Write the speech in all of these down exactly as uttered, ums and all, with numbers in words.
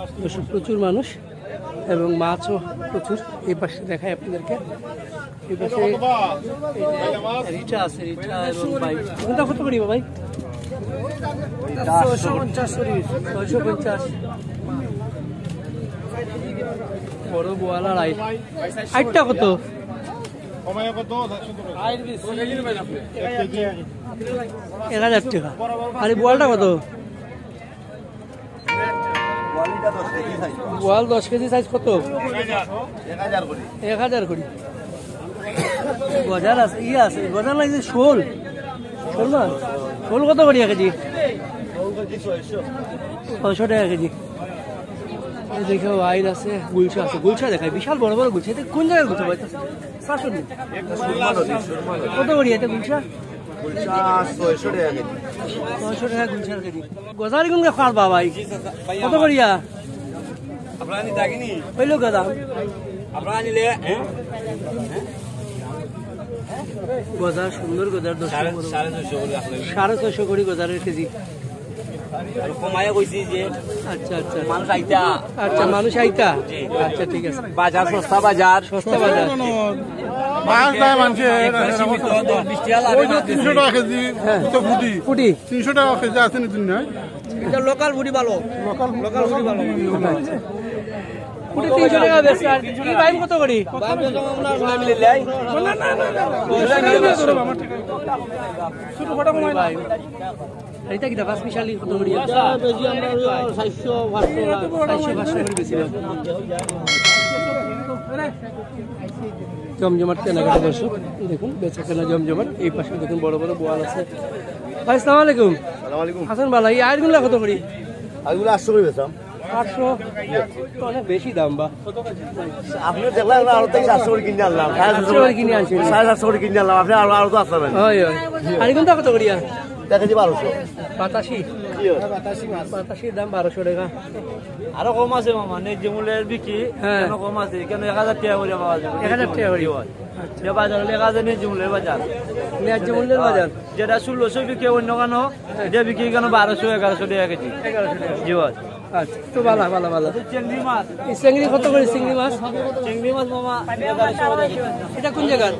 দর্শক, প্রচুর মানুষ এবং মাছও প্রচুর। এই পাশে দেখাই আপনাদেরকে, এই পাশে রিঠা আছে, রিঠা এবং বাইট। কোনটা কত করি ভাই? ছয়শো পঞ্চাশ করি। ছয়শো পঞ্চাশ। বড় বোয়াল আর আইট। আইটটা কত? এক হাজার টাকা। আর এই বোয়ালটা কত? বোয়াল দশ কেজি সাইজ কত? এক হাজার করি। গজার আছে, ইয়ে আছে, গজার লাগছে শোল। শোল না? শোল কত করি এক কেজি? ছয়শো টাকা কেজি। এই দেখো, আইর আছে, গুলশা আছে। গুলশা দেখাই, বিশাল বড় বড় গুলশা। এটা কোন জায়গার গুলশা ভাই? শাশুড়ি। কত করি এটা গুলশা? গুলশা ছয়শো টাকা কেজি। ছয়শো টাকা গুলশার কেজি। গজারি কোন খার বাবাই? কত করিয়া? আপনারা আনি থাকেনি? হইল গজা। আপনারা আনিলে, হ্যাঁ? গজা, সুন্দর গজার দশ সাড়ে, সাড়ে ছয়শো করি আপনারা। সাড়ে ছয়শো করি গজারের কেজি। আর কমাইয়া কইছি যে আচ্ছা, আচ্ছা। মানুষ আইতা। আচ্ছা, মানুষ আইতা। জি। আচ্ছা, ঠিক আছে। বাজার সস্তা বাজার। সস্তা বাজার। মাছ দেয় মানুষে। সীমিত দশ বিশ টাকা লাগে ওই যে মাছ তিনশো টাকা কেজি, হ্যাঁ। তো ফুটি। ফুটি। তিনশো টাকা কেজি আছে না, দিন নাই? এটা লোকাল ফুটি ভালো। লোকাল, লোকাল ফুটি ভালো। ফুটি তিনশো টাকা বেশি। আর কি বাইম কত করি? বাইম তো আমরা মিলে লাই। না, না, না, না, না। ছোট ফটো কমাই। এটা কিতা পাঁচ মিশালি কত করি? এটা বেশি আমরা হলো চারশো, পাঁচশো। চারশো, পাঁচশো করি বেশি। জমজমাট কেনাকাটা দর্শক, দেখুন বেচা কেনা জমজমাট। এই পাশে দেখুন বড় বড় বোয়াল আছে। ভাই, আসসালামু আলাইকুম। সালাম আলাইকুম। হাসান ভাই, এই আইরগুলা কত করি? আইরগুলা আটশো করি বেচলাম। আটশো? তো অনেক বেশি দাম বা। আপনি দেখলেন না, আরো তো সাতশো করি কিনে আনলাম। সাড়ে সাতশো করি কিনে আনছি। সাড়ে সাতশো করি কিনে আনলাম, আপনি আরো, আরো তো আসলেন। হয়, হয়। আর কোনটা কত করিয়া? এক কেজি বারোশো। বাতাসি? জি। বাতাসির দাম বারোশো টাকা। আরো কম আছে মামা, ন্যায্য মূল্যের বিক্রি, হ্যাঁ। কেন কম আছে? কেন এক হাজার টাকা করে পাওয়া যাবে? এক হাজার টাকা করে। জি ভাই। আচ্ছা। যে বাজার লেখা আছে ন্যায্য মূল্যের বাজার। ন্যায্য মূল্যের বাজার। যেটা ষোলোশো বিক্রি অন্য কেন, এটা বিক্রি কেন বারোশো, এগারোশো টাকা কেজি। এগারোশো টাকা। জি ভাই। আচ্ছা, তো ভালা, ভালা, ভালা। চিংড়ি মাছ। এই চিংড়ি কত করি চিংড়ি মাছ? চিংড়ি মাছ মামা, এগারোশো করে। এটা কোন জায়গার?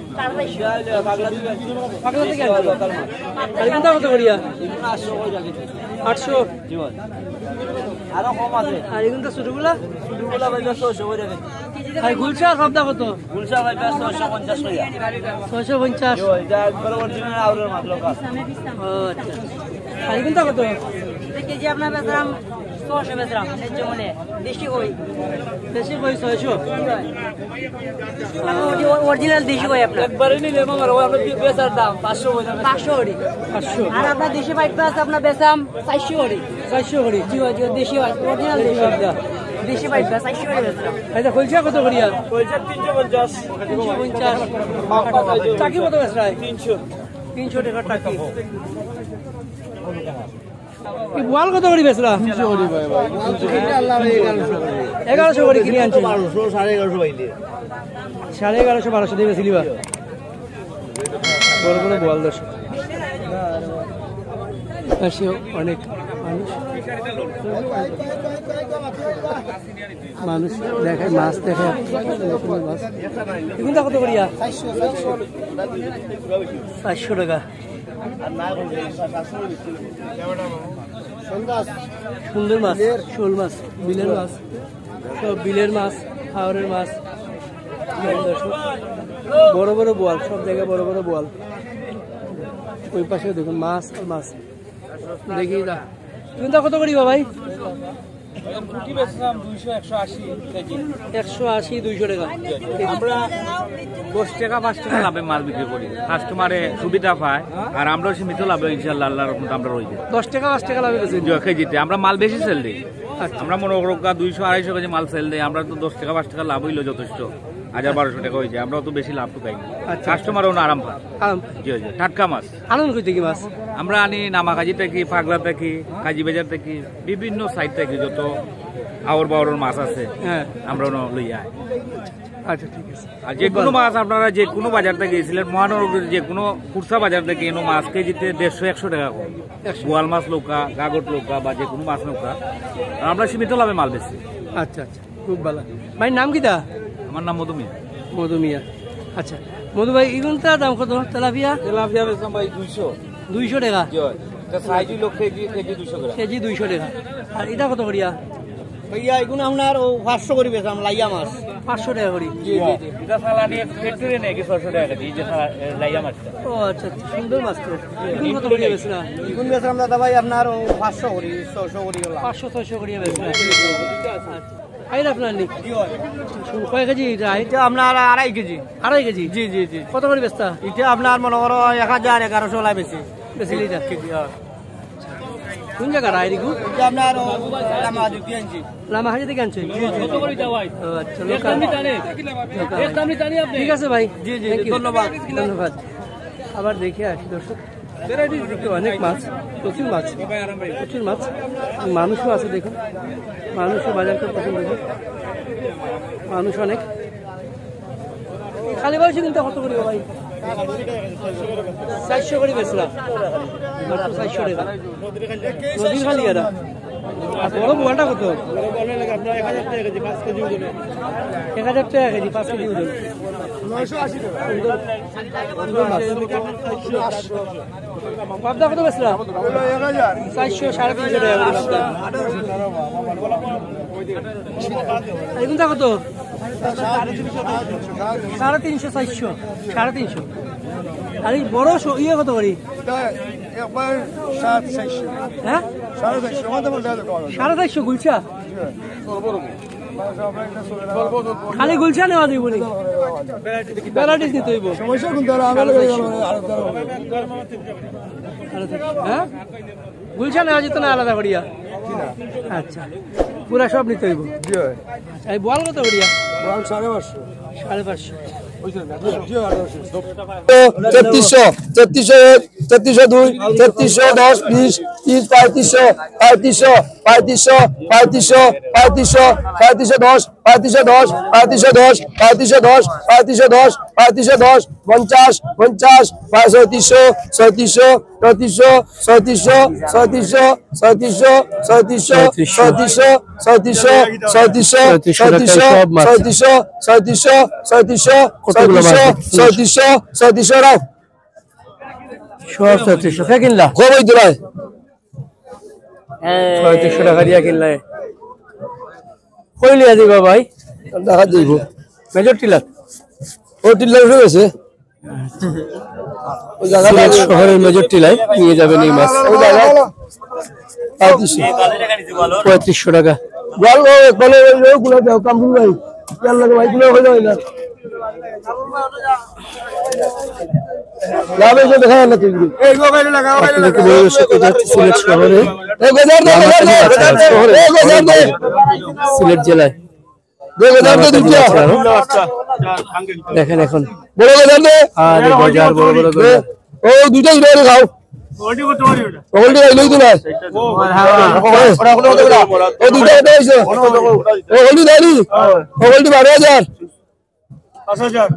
পাগলা থেকে আনছো? আর কোনটা কত করিয়া? আটশো করে কেজি। আটশো? জি ভাই। আরো কম আছে। আর এগুলো তো ছোটগুলা? ছোটগুলা ভাই, ছয়শো করে কেজি। আর গুলশা সবটা কত? গুলশা ভাই, ছয়শো পঞ্চাশ করে। ছয়শো পঞ্চাশ? জি ভাই, এটা একবারে original আউরের মাছ, local। ও, আচ্ছা। আর এগুলো কত? এটা কেজি আপনার বেচলাম ছয়শো, বেচলাম ন্যায্য মূল্যে। দেশি কই। দেশি কই ছয়শো? অরিজিনাল দেশি কই আপনার। একবারে নিলে মামার ওই আপনার বেচার দাম পাঁচশো করে। পাঁচশো করি। পাঁচশো। আর আপনার দেশি পাইপটা আছে, আপনার বেচলাম চারশো করি। চারশো করি? জি ভাই, জি ভাই, দেশি ভাই, অরিজিনাল দেশি ভাই। দেশি পাইপটা চারশো করে বেচলাম। আচ্ছা, খলসা কত করিয়া? খলসা তিনশো পঞ্চাশ। তিনশো পঞ্চাশ। টাকি কত বেচরায়? তিনশো। তিনশো টাকা টাকি। এই বোয়াল কত করি বেচরা? তিনশো করি ভাই, ভাই। এগারোশো করি কিনে আনছি। বারোশো, সাড়ে এগারোশো পাইলে। সাড়ে এগারোশো, বারোশো দিয়ে বেচিলিবা। বড় বড় বোয়াল দর্শক। পাশে অনেক মানুষ। মানুষ দেখে, মাছ দেখে। মাছ। এগুলো কত করিয়া? চারশো টাকা। সুন্দর মাছ, শোল মাছ, বিলের মাছ, সব বিলের মাছ, হাওরের মাছ। বড় বড় বোয়াল, সব জায়গায় বড় বড় বোয়াল। ওই পাশে দেখুন মাছ আর মাছ। দেখি দা, তুমি তা কত করিবা ভাই? এখন পুঁটি বেচলাম দুইশো, একশো আশি কেজি। একশো আশি, দুইশো টাকা। আমরা দশ টাকা, পাঁচ টাকা লাভে মাল বিক্রি করি, কাস্টমারে সুবিধা পায়, আর আমরাও সীমিত লাভে ইনশাআল্লাহ আল্লাহর রহমতে আমরা রই যাই। দশ টাকা, পাঁচ টাকা লাভে বেচেন? জি, কেজিতে। আমরা মাল বেশি সেল দিই। আচ্ছা। আমরা মনে করো দুইশো, আড়াইশো কেজি মাল সেল দেয়, আমরা তো দশ টাকা, পাঁচ টাকা লাভ হইলেও যথেষ্ট, হাজার বারোশো টাকা হয়ে যায়, আমরাও তো বেশি লাভ টুকাই না। আচ্ছা। কাস্টমারও না আরাম পায়। আরাম। জি, জি, টাটকা মাছ। আনন্দ কইতে কি মাছ? আমরা আনি নামাকাজি থাকি, পাগলা থাকি, কাজী বাজার থাকি, বিভিন্ন সাইড থাকি যত আওর বাওরের মাছ আছে, হ্যাঁ। আমরা ওনো লইয়া আই। আচ্ছা, ঠিক আছে। আর যে কোনো মাছ আপনারা যে কোনো বাজার থেকে, সিলেট মহানগরীর যে কোনো খুচরা বাজার থেকে এনো মাছ কেজিতে দেড়শো একশো টাকা কম। একশো। বোয়াল মাছ লউক্কা, গাগট লউক্কা বা যে কোনো মাছ লউক্কা, আর আমরা সীমিত লাভে মাল বেচি। আচ্ছা, আচ্ছা, খুব ভালা। ভাইর নাম কিতা? আমার নাম মধু মিয়া। মধু মিয়া। আচ্ছা, মধু ভাই, ইগুনতার দাম কত তেলাপিয়া? তেলাপিয়া বেচলাম ভাই দুইশো। দুইশো টাকা? জি, হয়। এটা সাইজ হইলো কেজি, কেজি দুইশো গ্রাম। কেজি দুইশো টাকা। আর ইটা কত করিয়া? ভাইয়া, এগুন আপনার ও পাঁচশো করি বেচলাম, লাইয়া মাছ। পাঁচশো টাকা করি? জি, জি, জি। এটা সালানি এক ফ্যাক্টরি নেই কি ছয়শো টাকা কেজি, এই যে সালা-, এ, লাইয়া মাছটা। ও আচ্ছা, আচ্ছা, সুন্দর মাছ তো। এগুন কত করিয়া বেচরা? এগুন বেচলাম দাদা ভাই আপনার ও পাঁচশো করি, ছয়শো করি ওলা। পাঁচশো ছয়শো করিয়া বেচরা। আচ্ছা। আইর আপনার নি? জি, হয়। কয় কেজি এটা আইর? এটা আপনার আড়াই কেজি। আড়াই কেজি? জি, জি, জি। কত করি বেচতা? এটা আপনার মনে করো এক হাজার এগারোশো লাই বেশি। বেশি লিটার? কেজি, হ্যাঁ। কোন জায়গার আইর এগু? এটা আপনার ও লামা হাজি দিয়ে আনছি। লামা হাজি থেকে আনছে? জি, জি, জি। ও, আচ্ছা, লোকাল। লোকাল। ঠিক আছে ভাই। জি, জি, জি, thank you। ধন্যবাদ। ধন্যবাদ। আবার দেখে আসি দর্শক। দেখতে অনেক মাছ, প্রচুর মাছ, প্রচুর মাছ। মানুষও আছে দেখুন, মানুষও বাজার করে প্রচুর দেখুন, মানুষ অনেক। খালি বয়সে কিন্তু কত করি ভাই? চারশো করি বেচরা, মাত্র চারশো টাকা। নদীর খালি এরা। আর বড় বোয়ালটা কত? এক হাজার টাকা কেজি, পাঁচ কেজি ওজন। পাবদা কত বেচরা? চারশো, সাড়ে তিনশো টাকা করে পাবদা। আর এগুনটা কত? সাড়ে তিনশো, চারশো, সাড়ে তিনশো। আর এই বড় স-, ইয়ে কত করি? এটা একবার সাড়ে চারশো। হ্যাঁ? সাড়ে চারশো, আমাদের বলতে হবে কম। সাড়ে চারশো গুলশা? খালি গুলশা নেওয়া যাইব নি? ভ্যারাইটিস নিতে হইব। সমস্যা কোনটা? আর আমাদের সাড়ে চারশো। আরো দাম হবে। সাড়ে চারশো, হ্যাঁ? গুলশা নেওয়া যেত না আলাদা করিয়া? আচ্ছা, পুরা সব নিতে হইব। জি হয়। এই বোয়াল কত করিয়া? বোয়াল সাড়ে পাঁচশো। সাড়ে পাঁচশো। জি হয়, আড়াইশো। তেত্রিশশো, তেত্রিশশো এক, তেত্রিশশো দুই, তেত্রিশশো দশ, বিশ, তিরিশ, পঁয়ত্রিশশো, পঁয়ত্রিশশো, পঁয়ত্রিশশো, পঁয়ত্রিশশো, পঁয়ত্রিশশো, পঁয়ত্রিশশো দশ, পঁয়ত্রিশশো দশ, পঁয়ত্রিশশো দশ, পঁয়ত্রিশশো দশ, পঁয়ত্রিশশো দশ, পঁয়ত্রিশশো দশ, পঞ্চাশ, পঞ্চাশ, ছয়ত্রিশশো, ছয়ত্রিশশো, ছয়ত্রিশশো, ছয়ত্রিশশো, ছয়ত্রিশশো, ছয়ত্রিশশো, ছয়ত্রিশশো, ছয়ত্রিশশো, ছয়ত্রিশশো, ছয়ত্রিশশো, ছয়ত্রিশশো, ছয়ত্রিশশো, ছয়ত্রিশশো, ছয়ত্রিশশো, কতগুলো মাছ? ছয়ত্রিশশো, ছয়ত্রিশশো, রাও। সব ছয়ত্রিশশো। কে কিনলা? গো ভাই দিলাই। ছয়ত্রিশশো টাকা দিয়া কিনলে। কই লিয়া দিবা ভাই? দেখা যাইব। Major tiller? ও টিলার উঠে গেছে। ওই জায়গাটা সিলেট শহরের মেজর টিলায় নিয়ে যাবেন এই মাছ। ওই জায়গা। পঁয়ত্রিশশো। পঁয়ত্রিশশো টাকা। বল, ও, বলে, ওই, ওই গুলো দাও, কামরুল ভাই। ইয়ার লাগে ভাই, গুলো হয়ে যায় না। লাভ হয়েছে, দেখা যায় না তো এগুলো। আপনাদেরকে বলে দর্শক, এটা হচ্ছে সিলেট শহরে। এই গজার দে, গজার দে, শহরে, এই গজার দে। সিলেট জেলায়। দে, গজার দে, দুইটা। দেখেন এখন। বড় গজার দে। আরে গজার, বড় বড় গজার। ও, দুইটা, দুইটা করে খাও। ওগুলি খাইলেই তো না। ওটা, ওটা, ওটা, ওটা। ও, দুইটা, এটা হয়েছে। ও, হলদি দেয়নি? ও, হলদি বারো হাজার। পাঁচ হাজার।